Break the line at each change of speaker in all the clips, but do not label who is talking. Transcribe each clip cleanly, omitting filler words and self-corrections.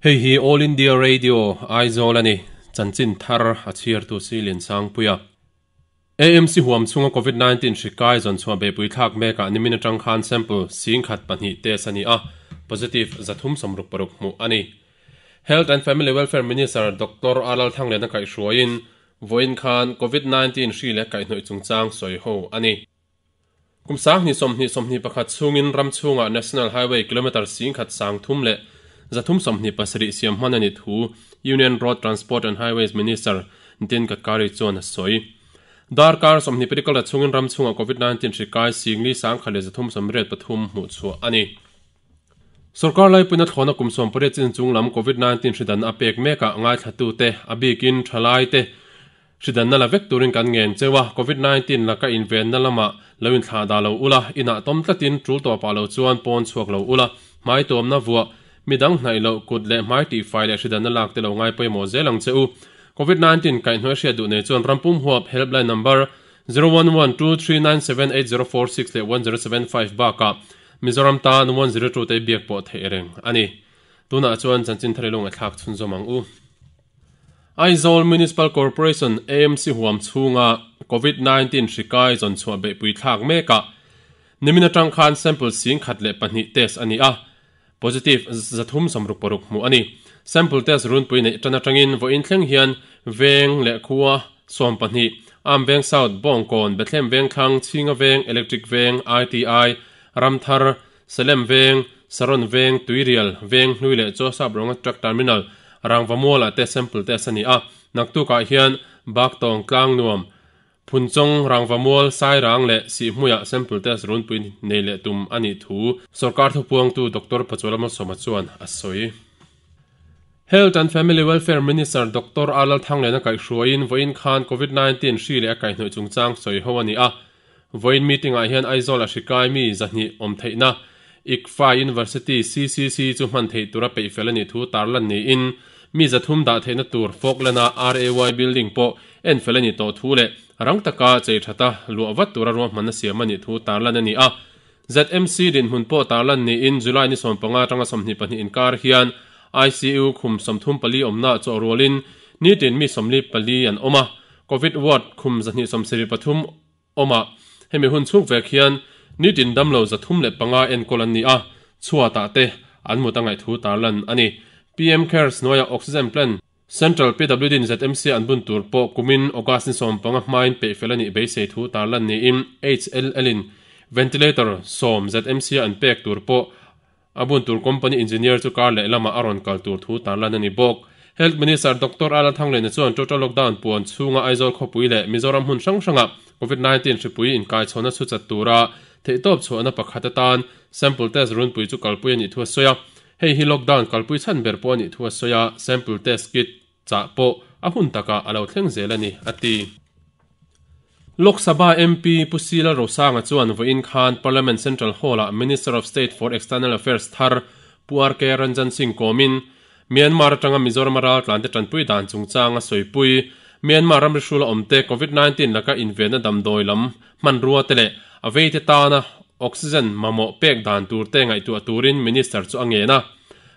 Hei hi All India Radio, Aizawl a ni. Chanchin thar a chhiartu si Liansangpuia. AMC huam chhunga Covid 19 hri kai zawn chhuah beihpui thlak mekah nimin atang khan sample singkhat pahnih test a ni a, positive 366 hmuh a ni. Health and Family Welfare Minister Doctor R Lalthangliana kaihhruaiin vawiin khan Covid 19 hri leh kaihhnawih chungchang sawi ho a ni. Kum sang hnih sawmhnih sawmhnih pakhat chhungin ram chhungah National Highway kilometre singkhat sang thum leh zathum sawmhnih pasarih siam hman a nih thu Union Road Transport and Highways Minister Nitin Gadkari chuan a sawi. Darkar sawmhnih parikalta chhungin ram chhungah Covid 19 hri kai singli sangkhat leh zathum sawmriat pathum hmuh chhuah a ni. Sorkar laipuina thlawna kum sawmpariat chin chung lam Covid 19 hri dan a pek mekah ngaithlatute a bikin thalaite Hridanna la vek turin kan ngen cheu a, Covid 19 laka invenna lamah lo inthlah dah lo ula, inah tawm tlatin tul tawh pah lo chuan pawn chhuak lo ula, hmai tuamna vuah, midang hnaih loh, kut leh hmai tihfai leh hridanna lak te lo ngai pawimawh zel ang che u. Covid 19 kaihhnuai hriat duh nei chuan rampum huap helpline number 0112397804 leh 1075 bakah Mizoram tan 102 te biak pawh theih reng a ni. Tunah chuan chanchin thar i lo ngaihthlak chhunzawm ang u. Aizawl Municipal Corporation, AMC, huam chhunga Covid 19 hri kai zawn chhuah beihpui thlak mekah nimin atang khan sample singkhat leh pahnih test a ni a, positive 366 hmuh a ni. Sample test runpui neih tan atangin vawiin thleng hian veng leh khua sawmpahnih, Amveng South, Bawngkawn, Bethlehem Vengthlang, Chhinga Veng, Electric Veng, ITI, Ramthar, Salem Veng, Saron Veng, Tuirial Veng hlui leh Chawsap Rawnga Truck Terminal, Rangvamualah te sample test a ni a. Naktukah hian Baktawng, Tlangnuam, Phunchawng, Rangvamual, Sairang leh Sihhmuiah sample test runpui nei leh tum a nih thu sawrkar thupuangtu Doctor Pachuala Malsawma chuan a sawi. Health and Family Welfare Minister Doctor R Lalthangliana kaihhruaiin vawiin khan Covid 19 hri leh a kaihhnawih chungchang sawi ho a ni a. Vawiin meeting ah hian Aizawl a hri kai mi zahnih awm theihna ICFAI University CCC chu hman theih tura peih fel a nih thu tarlan niin mi zathum dah theihna tur Falkland a RAY building pawh en fel a nih tawh thu leh rang taka chei thata luah vat tura ruahmanna siam a nih thu tarlan a ni a. ZMC dinhmun pawh tarlan niin July ni sawmpanga atanga 22 inkar hian ICU khum 34 awmna chawh rualin nitin mi 44 an awm a. Covid ward khum 273 awm a, hemi hun chhung vek hian nitin damlo 305 enkawl an ni a, chhuatah te an mut a ngaih thu tarlan a ni. PM Cares hnuaiah oxygen plant Central PWD in ZMC an bun tur pawh kumin August ni 15 hmain peih fel a nih beisei thu tarlan niin HLL in ventilator sawm ZMC a an pek tur pawh A bun tur company engineer chu kar leh lamah a rawn kal tur thu tarlan a ni bawk. Health Minister Doctor Ala Thanglena chuan total lockdown puan chhunga Aizawl khawpui leh Mizoram hmun hrang hrangah Covid 19 hripui inkaichhawnna chhu chat tura theihtawp chhuahna pakhat atan sample test runpui chu kalpui a nih thu a sawi a. Hei hi lockdown kalpui chhan ber pawh a nih thu a sawi a, sample test kit chah pawh a hun takah a lo thleng zel a ni, a ti. Lok Sabha MP Pu Sila Rosanga chuan vawiin khan Parliament Central Hall-ah Minister of State for External Affairs thar Pu RK Ranjan Singh kawmin Myanmar atanga Mizoram-a raltlante tanpui dan chungchang a sawipui. Myanmar ramri hrula awmte Covid 19 laka invenna damdawi lam hmanrua te leh a veite tana oxygen mamawh pek dan turte ngaihtuah turin Minister chu a ngen a.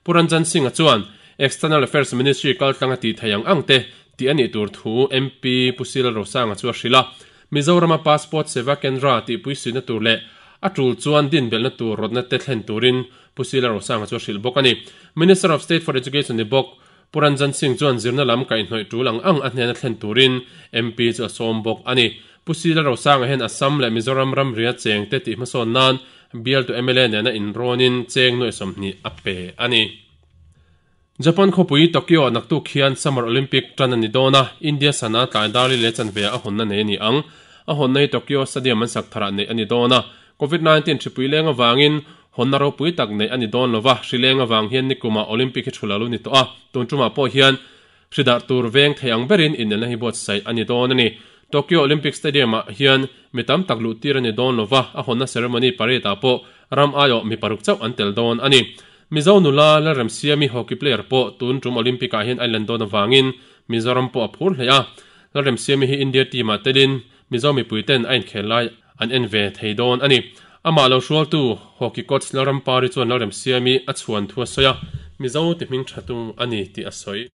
Pu Ranjan Singh-a chuan External Affairs Ministry kaltlang a tih theih ang ang te tih a nih tur thu MP Pu Sila Rosanga chu a hrilh a. Mizorama Passport Seva Kendra tihpui suihna tur leh a tul chuan din belhna tur rawtna te thlen turin Pu Sila Rosanga chu a hrilh bawk a ni. Minister of State for Education ni bawk Pu Ranjan Singh chuan zirna lam kaihhnawih tul ang ang a hnena thlen turin MP chu a sawm bawk a ni. Pu Sila Rosanga hian Assam leh Mizoram ramria cheng te tih hmasawn nan bialtu mla nena inrawnin cheng nuai sawmhnih a pe a ni. Japan khawpui Tokyo ah naktuk hian Summer Olympic tan a ni dawn a, India sana tlai darli leh chanve ah a hawnna nei a ni ang. A hawnna hi Tokyo Stadium an sak tharah neih a ni dawn a, Covid 19 hripui leng avangin hawnna ropui tak neih a ni dawn lova, hri leng avang hian nikumah Olympic hi thu lo ni tawh a, tun tumah pawh hian hri darh tur veng thei ang berin inelna hi buatsaih a ni dawn a ni. Tokyo Olympic Stadium ah hian mi tam tak luh tir a ni dawn lova, a hawnna ceremony parade ah pawh ram aiawh mi paruk chauh an tel dawn a ni. Mizo nula Lalremsiami hockey player pawh tun tum Olympic ah hian a lan dawn avangin Mizoram pawh a phur hle a. Lalremsiami hi India team ah telin Mizo mipui ten a inkhel lai an en ve thei dawn a ni. Amah lo hrualtu hockey coach Lalrampari chuan Lalremsiami a chhuan thu a sawi a. Mizo ti hming tha tu a ni tih a sawi.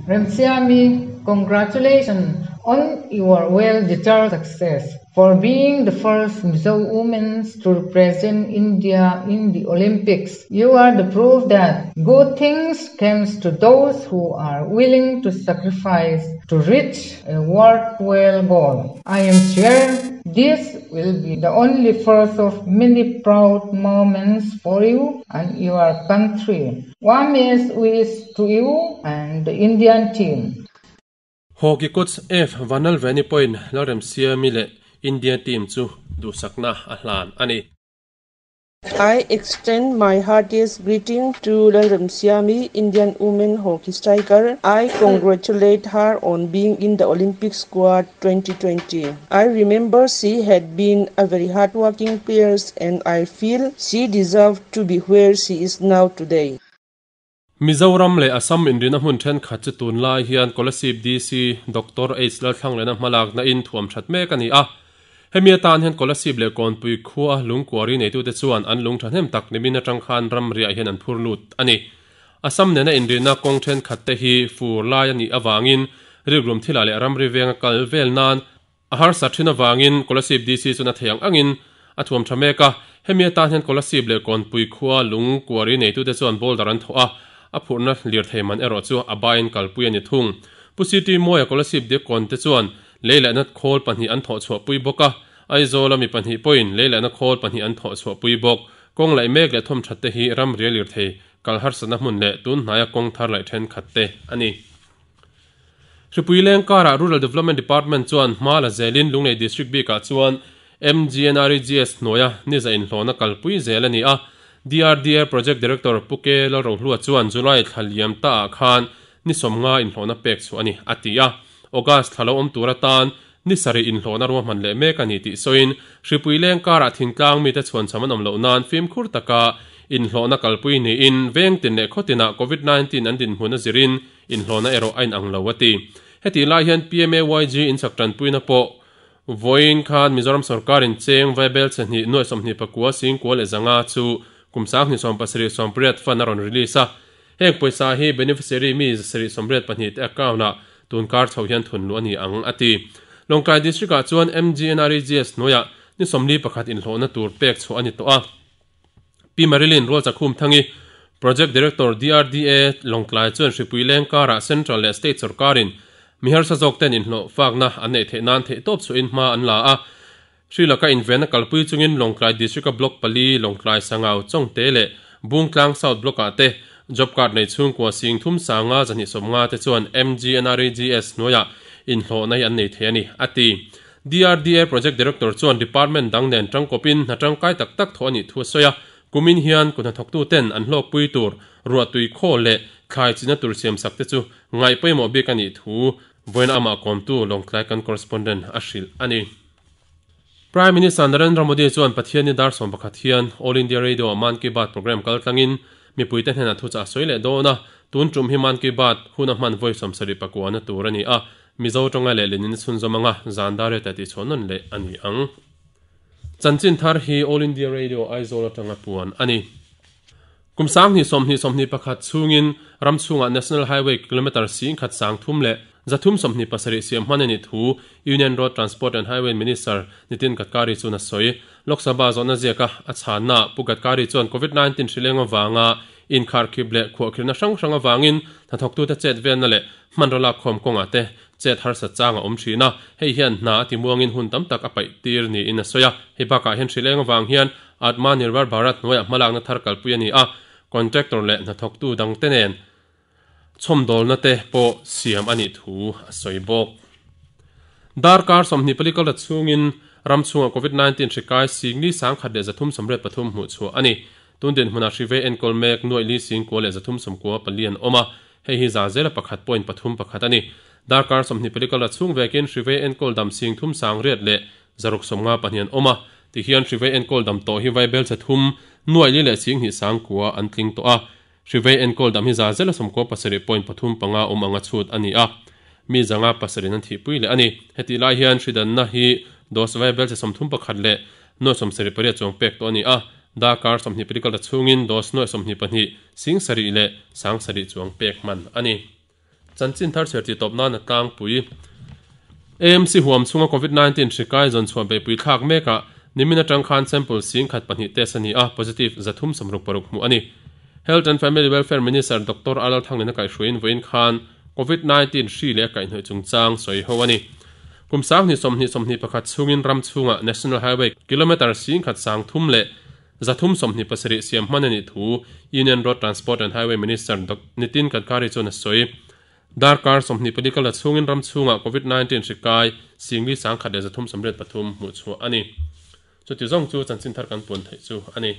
Remsiami, congratulations on your well-deserved success for being the first Mizo woman to represent India in the Olympics. You are the proof that good things comes to those who are willing to sacrifice to reach a worthwhile goal. I am sure this will be the only first of many proud moments for you and your country. Warmest wish to you and the Indian team.
Hockey coach F Vanlalveni pawhin Lalremsiami leh India team chu duhsakna a hlan a ni.
I extend my heartiest greeting to Lalremsiami, Indian women hockey striker. I congratulate her on being in the Olympic squad 2020. I remember she had been a very hardworking player and I feel she deserved to be where she is now today.
Mizoram leh Assam inrina hmun thenkhat chu tunlai hian Kolasib DC Doctor H Lalthlanglena hmalakna in thuam that mek a ni a. Hemi atan hian Kolasib leh Kawnpui khua lungkuari neitute chuan an lung thahnem tak nimin atang khan ramriah hian an phur lut a ni. Assam nena inrina kawng thenkhat te hi fur lai a nih avangin rikrum thilah leh ramri venga kal vel nan A harsat thin avangin Kolasib DC chuan a thei ang angin a thuam tha mek a, hemi atan hian Kolasib leh Kawnpui khua lung kuari neitute chuan boulder an thawh a, a phurhna lirthei man erawh chu a baiin kalpui a ni thung. Pu CT Mawia Kolasib Diak Kawnte chuan lei lehna khawl pahnih an thawh chhuahpui bawk a, Aizawla mi pahnih pawhin lei lehna khawl pahnih an thawh chhuahpui bawk. Kawng laih mek leh thawm that te hi ramria lirthei kal harsatna hmun leh tun hnaia kawng thar laih thenkhat te a ni. Hripui leng karah Rural Development Department chuan hma la zelin Lunglei District bikah chuan MGNREGS hnuaia niza inhlawhna kalpui zel a ni a. DRDA Project Director Pu Ke Lalrohlua chuan July thla liam taah khan ni sawmnga inhlawhna pek chhuah a ni, a ti a. August thla lo awm tur atan ni sarih inhlawhna ruahman leh mek a ni tih sawiin Hripui leng karah thingtlang mite chhuanchham an awm loh nan fimkhur taka inhlawhna kalpui niin vengtin leh khawtinah Covid 19 an dinhmun a zirin Inhlawhna erawh a inang lo a ti. Hetih lai hian PMAYG inchak tanpuina pawh vawiin khan Mizoram sorkarin cheng vaibel chhe hnih nuai 24 singkua leh zanga chu kum 2017 sawmpariat fund a rawn release a. Heng pawisa hi beneficiary mi 782 te account ah tun kar chho hian thun luh a ni ang a ti. Lawngtlai District ah chuan MGNREGS hnuaiah ni 41 inhlawhna tur pek chhuah a ni tawh a. Pi Marilyn Rualchakhum Thangi, Project Director DRDA Lawngtlai chuan hripui leng karah Central leh State sorkarin mi harsa zawk ten inhlawh fakna an neih theih nan theihtawp chhuahin hma an la a. Hri laka invenna kalpui chungin Lawngtlai District-a Block pali, Lawngtlai, Sangau, Chawngte leh Bungtlang South Block-ah te Job Card nei chhungkua sing thum sanga zahnih sawmnga te chuan MGNREGS hnuaiah inhlawhna hi an nei thei a ni, a ti. DRDA Project Director chuan Department dang nen tangkawpin hna tangkai tak tak thawh a nih thu a sawi a, kumin hian kut hnathawktuten an hlawkpui tur ruahtui khawl leh thlai chihna tur siamsak te chu ngaih pawimawh bik a nih thu vawiin amah kawmtu Lawngtlai kan correspondent a hrilh a ni. Prime Minister Narendra Modi chuan Pathianni dar 11 hian All India Radio-ah Mann Ki Baat programme kaltlangin mipuite hnenah thuchah a sawi leh dawn a, tun tum hi Mann Ki Baat hun a hman vawi 79 na tur a ni a, Mizo tawnga leh lenin chhunzawm anga zan dar reta tih chhuah nawn leh a ni ang. Chanchin thar hi All India Radio Aizawl atanga puan a ni. Kum 20 20 21 chhungin ram chhungah National Highway kilometre singkhat sang thum leh 327 siam hman a nih thu Union Road Transport and Highway Minister Nitin Gadkari chuan a sawi. Lok Sabha zawhna ziaka a chhannaah Pu Gadkari chuan Covid 19 hrileng avanga Inkharkhip leh khuahkhirhna hrang hrang avangin hnathawktute chet velna leh hmanraw lakkhawm kawngah te chet harsa chang a awm thin a, hei hian hna a timuangin hun tam tak a paih tir niin a sawi a. Hei bakah hian hrileng avang hian Atma Nirbhar Bharat hnuaiah hmalakna thar kalpui a ni a, contractor leh hnathawktu dangte nen chhawmdawlna te pawh siam a nih thu a sawi bawk. Darkar 24 kal la chhungin ram chhungah Covid 19 hri kai singli 1383 hmuh chhuah a ni. Tun dinhmunah hri vei enkawl mek nuaih li singkua leh 394 an awm a, hei hi za zela pakhat point pathum pakhat a ni. Darkar 24 kal la chhung vekin hri vei enkawl dam sing thum sang riat leh zaruk sawmnga pahnih an awm a, tihian hri vei enkawl dam tawh hi vaibel chhe thum nuaih li leh sing hnih sang kua an tling tawh a. Hri vei enkawl dam hi za zela 97 point pathum panga awm anga chhut a ni a, mi zanga pasarih an thihpui leh a ni. Hetih lai hian hri danna hi dose vaibel chhe 31 leh nuaih 78 chuang pek tawh a ni a. Darkar 24 kal ta chhungin dose nuai 22, 7000 leh 7000 chuang pek hman a ni. Chanchin thar chhiar tih tawp nan a tlangpui. AMC huam chhunga Covid 19 hri kai zawn chhuah beihpui thlak mekah nimin atang khan sample 1002 test a ni a, positive 366 hmuh a ni. Health and Family Welfare Minister Doctor Alal Thanglina kaihhruaiin vawiin khan Covid 19 hri leh a kaihhnawih chungchang sawi ho a ni. Kum 20 20 21 chhungin ram chhungah National Highway kilometre 10 sang thum leh 327 siam hman a nih thu Union Road Transport and Highway Minister Nitin Gadkari chuan a sawi. Darkar 24 kal la chhungin ram chhungah Covid 19 hri kai 41,383 hmuh chhuah a ni. Chuti zawng chu chanchin thar kan puan theih chu a ni.